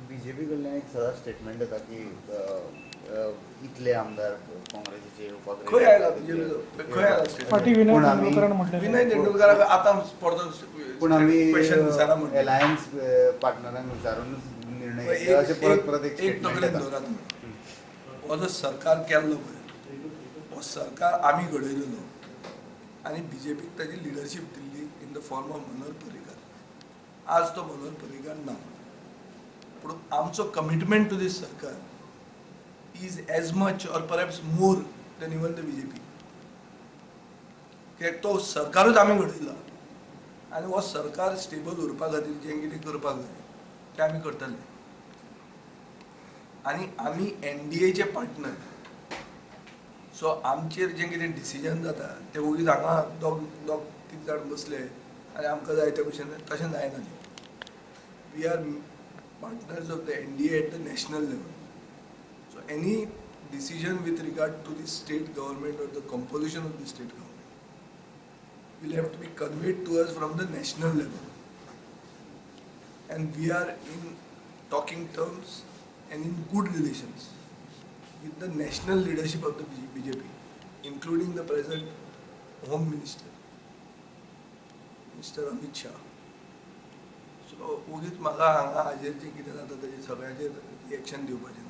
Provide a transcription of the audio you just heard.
BJP कडल्यान एक सदांच स्टेटमेंट येता की इतले आमदार काँग्रेसीचे येवपाक खंय आयला बीजेपी? खंय आयला statement? फाटीं विनय पूण आमी- तेंडुलकरान म्हटलें. विनय तेंडुलकराक आतां परतो पूण आमी क्वेश्चन विचारा म्हणटा. अलायन्स पार्टनरांक विचारूनच निर्णय घेतले अशें परत परत एक एक स्टेटमेंट तकलेन येता. दवरा तुमी, हो जो सरकार केल्लो पळय, हो सरकार आमी घडयलेलो आनी बीजेपीक ताजी leadership Delhi in the form of Manohar Parrikar. आज तो मनोहर पर्रीकार ना, पूण आमचो कमिटमेंट टू दीस सरकार is as much or perhaps more than even the BJP. कित्याक तो सरकारूच आमी घडयला आनी हो सरकार स्टेबल उरपा खातीर जें कितें करपाक जाय तें आमी करतले. आनी आमी एनडीएचे पार्टनर, सो आमचेर जें कितें डिसिजन जाता तें वगीच हांगा दोग दोग तीग जाण बसले आनी आमकां जाय ते भशेन तशें जायना तें. We are partners of the NDA at the national level. So any decision with regard to the state government or the composition of the state government will have to be conveyed to us from the national level. And we are in talking terms and in good relations with the national leadership of the BJP, including the present Home Minister, Mr. Amit Shah. So वगीच म्हाका हांगा हाजेर जें कितें जाता ताजेर सगळ्यांचेर reaction दिवपाचें.